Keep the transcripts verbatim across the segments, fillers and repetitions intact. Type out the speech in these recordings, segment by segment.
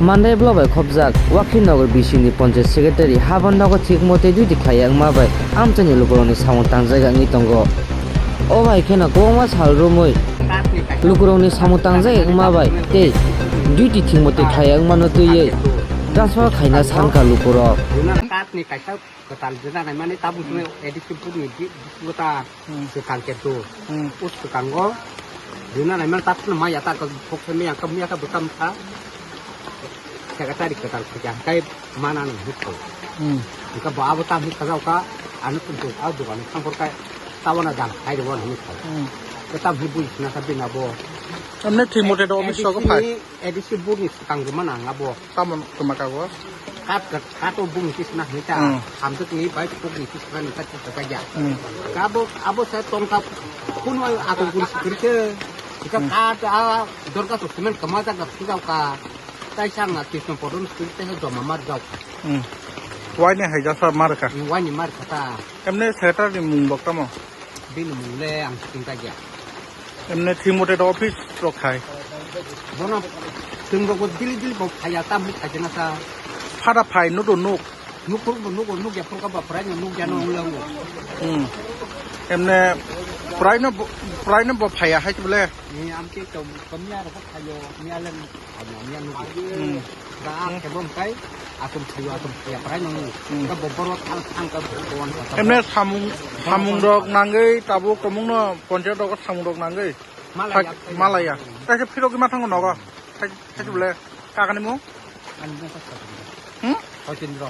Mandai block bai khopjak Wakhi Nagar bisingni Panchayat Secretary habani nogo thik mote duty khlaiya wngma bai amchaini lukurokni samung tangjak wngwi tongo. O bai kheno kwbangma sal romwi lukurokni samung tangjak wngma bai tei duty thik mote khlaiya wngmano twiwi transfer khaina sankha lukurok. Kwtal rwna naimani tabuk chwng A D C bukni di-, bisingo ta Hmm. Swkang khe do. Hmm. O swkango rwna naimani tabuk chwng maya ta kok khe maya khe maya khe bwtam kha. Secretary kwtal khe khe hwnkhe mana nang hwnkhe. Hmm. Hwnkhe bo abo tam hwnkhe sajao kha, ano tum tum a dogan thang phor khe tabona jang khai rw hinwi kha. Hmm. Kwtal hwnwi bui sina kha bini abo. Amne thwi mote do office sogo phai. A D C ni, A D C bukni swkang rwma nang abo. Tamo kwma kago? Kat, kat, kat o bung kis na hita. Hmm. Hamjak ni bai puk ni kis na ni kat kis ka ya. Hmm. Kabo, abo sa tong ka kun wai ako kun sikir ke. Kita Hmm. Kat a dorga to semen kama jaga sida ka. Tai sang a kis no podon sikir te joma mar jao. Hmm. Wai ne hai jasa mar ka? Wai ni mar kata. Emne secretary ni mung bok tamo? Bini mung le ang siking ka ya. Emne thwi mote do office rok khai. Bono chwng rok bo dili dili bo phaiya, tam hwnwi khaijana sa. Phada phai nudo nuk. Nuk phuru bo nugo, nuk ya phuru ka ba phrai no nuk ya no Hmm. Wng le wng. Hmm. Emne phrai no bo, phrai no bo phaiya hai bole. Ni am ke to kamya rok phaio, ni alem. Hmm. Da kebo kai atum phaio, atum phaiya phrai no. Hmm. Ka bo boro thang thang ka bo wan ka. Emne samung, samung rok nangwi tabuk kwmung no ponchayat rok samung rok nangwi. Malaya. Malaya. Kaisa phirogwi ma thango nogo. Thai-, thaisubole. Kakani mung? Ani mung kha Sotindra. Hmm? Sotindra.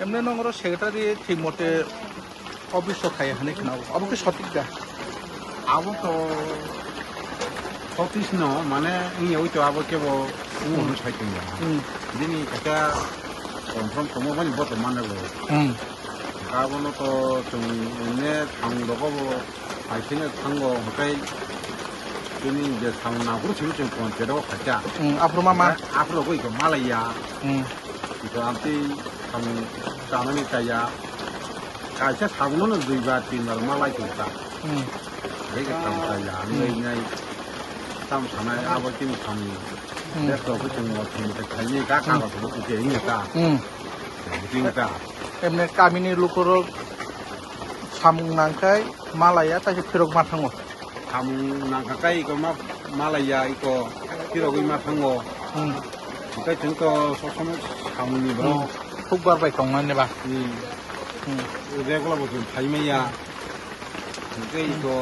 Emne nongro secretary thwi mote office o khai hwnwi khna. Abo khe sotik da? Abo to sotis no, mane wngya oi to abo kebo wngya sai tongya. Hmm. Bini kaka confirm tongma bani bote mane bo. Hmm. Abono to chwng emne thang rogo bo. Hai kheno thango, hwnkhe chini je samung nangphuru simi chwng ponchayat o khacha. Hmm, aphuru ma ma? Hwnkhe aphuru bo iko malaiya. Hmm. Iko amtwi samung chanani chaya. Kaisa samungno dui bar tin bar malai tongkha. Hmm. Hwnkhe tamo chaya, Hmm. nai nai tam sanai abo chini samung. Hmm. Bek rok chwng o thwngwi khaini ka Hmm. kagos bo uke wngya ta. Hmm. Tini ta. Emne kamini lukurok samung nangkhai malaiya, taisa phirok ma thango. Samung nangkha kai iko ma, malaiya iko phirogwi ma thango. Hmm. Hwnkhe chwng to sob somoi samungni borok. Hmm. Hukbar bai tongnani ba. Hmm. Hmm. Regular bo chwng phai manya. Hwnkhe iko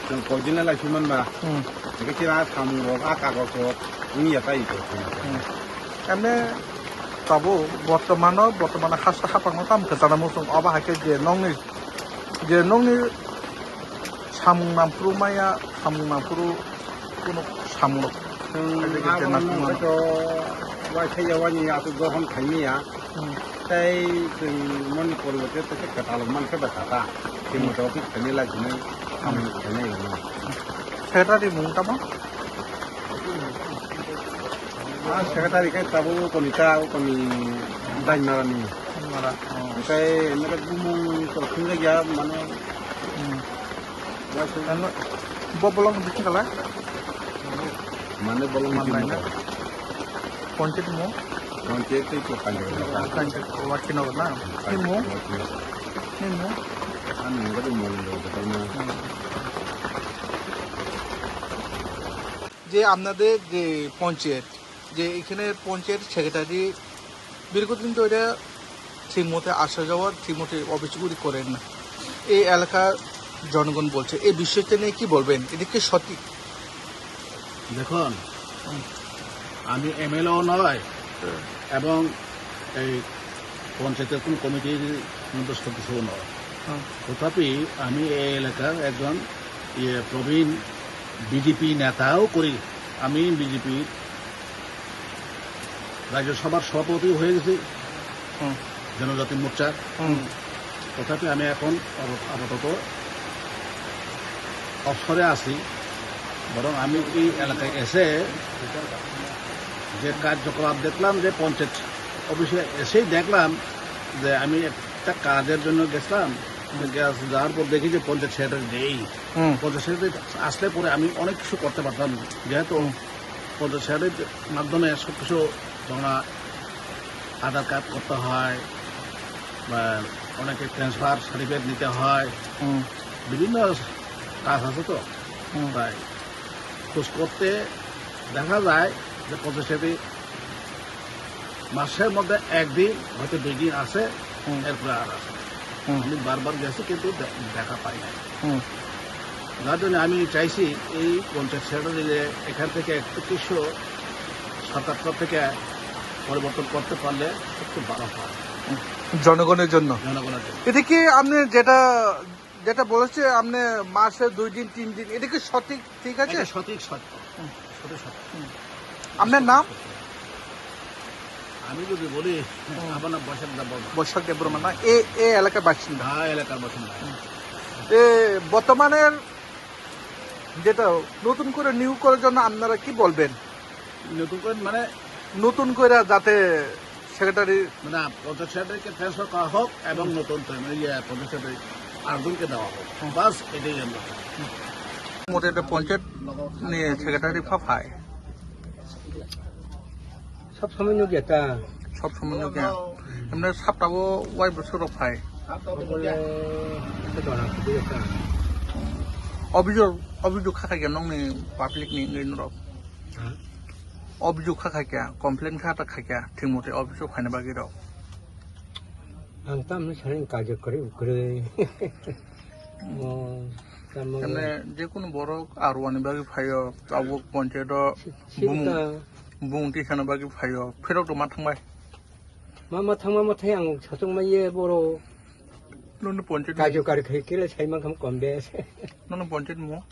chwng koidinla lai phai manba. Hmm. Hwnkhe chwng a samung rok, a kagoj rok wngya tai iko. Hmm. Emne tabuk bortomano, bortomano hasta hapangno tamo kwchana muchung. Obo hai khe je nokni, je nokni samung nangphuru maya, samung nangphuru kunu samung rok. Chwng Kaisa kaisa abo nangkukmano. Nokno to waisa ya wani aswk dohon khaimaya. Hmm. Tei chwng moni poriborte tei kwtal mankhe bai kha ta. Tei Hmm. moto office khainai lai sini samung khainai rwno. Secretary mung tamo? Ah, secretary khe tabuk koni ta, koni Dainmarani. Dainmara, oh. Tei nokhe bumung to thungjak ya, mane Hmm. Ano, bo bolong bising kala? Mane bolong Mandai bising na? Kala. Ponchayat mo? Ponchayat tei ko Kanjak na. Kanjak, Wakhi Nagar na? Kanjak, Mo? Wakhi Nagar. Ni mo? Ani mo gadi mo lo ko na. Hmm. যে আপনাদের যে পঞ্চায়েত, যে এখানে পঞ্চায়েত সেক্রেটারি দীর্ঘদিন ধরে ঠিকমতো আসা যাওয়া ঠিকমতো অফিসগুলি করেন না, এই এলাকার জনগণ বলছে, এই বিষয়টা নিয়ে কি বলবেন? এটা কি সঠিক? দেখুন, হুম। আমি এমএলএও নয় হুম। এবং এই পঞ্চায়েতের কোনো কমিটির মধ্যে সদস্যও নয়। হুম। তথাপি আমি এই এলাকার একজন, ইয়ে, প্রবীণ বিজেপি নেতাও করি। আমি বিজেপির রাজ্যসভার সভাপতি হয়ে গেছি হুম। জনজাতি মোর্চার। হুম। তথাপি আমি এখন আপাত-, আপাতত অবসরে আছি। বরং আমি এই এলাকায় এসে যে কার্যকলাপ দেখলাম, যে পঞ্চায়েত অফিসে এসেই দেখলাম যে আমি একটা কাজের জন্য গেছিলাম, হুম। গ্যাস যাওয়ার পর দেখি যে পঞ্চায়েত সেক্রেটারি নেই। হুম। পঞ্চায়েত সেক্রেটারি আসলে পরে আমি অনেক কিছু করতে পারতাম, যেহেতু হুম। পঞ্চায়েত সেক্রেটারির মাধ্যমে সব কিছু, যেমন আধার কার্ড করতে হয় বা অনেকে ট্রান্সফার সার্টিফিকেট নিতে হয়, হুম। বিভিন্ন কাজ আছে তো। হুম। তাই খোঁজ করতে দেখা যায় যে পঞ্চায়েত সেক্রেটারি মাসের মধ্যে একদিন, হয়তো দুই দিন আছে, হুম। এরপরে আর আছে না। হুম। আমি বারবার গেছি, কিন্তু দে-, দেখা পাই না। হুম। যার জন্য আমি চাইছি এই পঞ্চায়েত সেক্রেটারি যে এখান থেকে একটু কিছু সরকার তরফ থেকে পরিবর্তন করতে পারলে একটু ভালো হয়। হুম। জনগণের জন্য। জনগণের জন্য। এটা কি আপনি যেটা, যেটা বলেছে, আপনি মাসে দুই দিন, তিন দিন, এটা কি সঠিক, ঠিক আছে? এটা সঠিক সত্য। হুম। সঠিক সত্য। হুম। আপনার নাম? আমি যদি বলি, হুম। আমার নাম বৈশাখ দেব বর্মা। বৈশাখ দেব বর্মা না? এ, এ এলাকার বাসিন্দা? হ্যাঁ, এলাকার বাসিন্দা। হুম। এ, বর্তমানের যেটা নতুন করে নিয়োগ করার জন্য আপনারা কি বলবেন? নতুন করে মানে? নতুন করে যাতে সেক্রেটারি মানে পঞ্চায়েত সেক্রেটারিকে ট্রান্সফার করা হোক এবং হুম। নতুন তো-, ইয়ে, পঞ্চায়েত সেক্রেটারি আরেকজনকে দেওয়া হোক। হুম। বাস, এটাই আমরা চাই। Mote এটা পঞ্চায়েত নিয়ে সেক্রেটারি ফাফায়। সব সময় নিয়োগ এটা। সব সময় নিয়োগ এটা। এমনি সাপ্তাহ ওয়াই বছর ফাই। বলে, এটা ধরা, খুবই একটা। অভিযোগ, অভিযোগ খাখাইকে নংনি পাবলিক নি, নি নরক। হ্যাঁ? Obisuk kha khaikya, complain kha ta khaikya, thik mote obisuk khaina bagwi rok. Ang tamni sanin kajak kwrwi kwrwi. Mo, tamo. Tamne jekunu borok arwani bagwi phaio, tabuk ponchayato si-, bumung, sita. Bumung tisana bagwi phaio, phirok rok ma thangbai. Ma, ma thangma ma thai ang sachung ma ye boro. Nono ponchayat ni. Kaju kari khai kile sai mang kham kom bes. Nono ponchayat mo?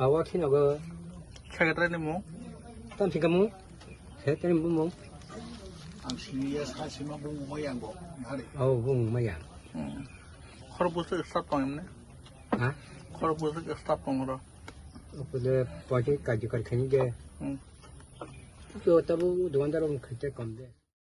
Awa khino go. Secretary ni mo? Tam si kamu? Secretary mo mo. Ang sini ya sa sima bung mo yang bo. Hari. Oh, bung mo yang. Hmm. Khoro busu staff tong emne? Ha? Khoro busu staff tong ro. Opo de ponchayat kaju kari khani ge. Hmm. Jo tabu dukandar um khite kom de.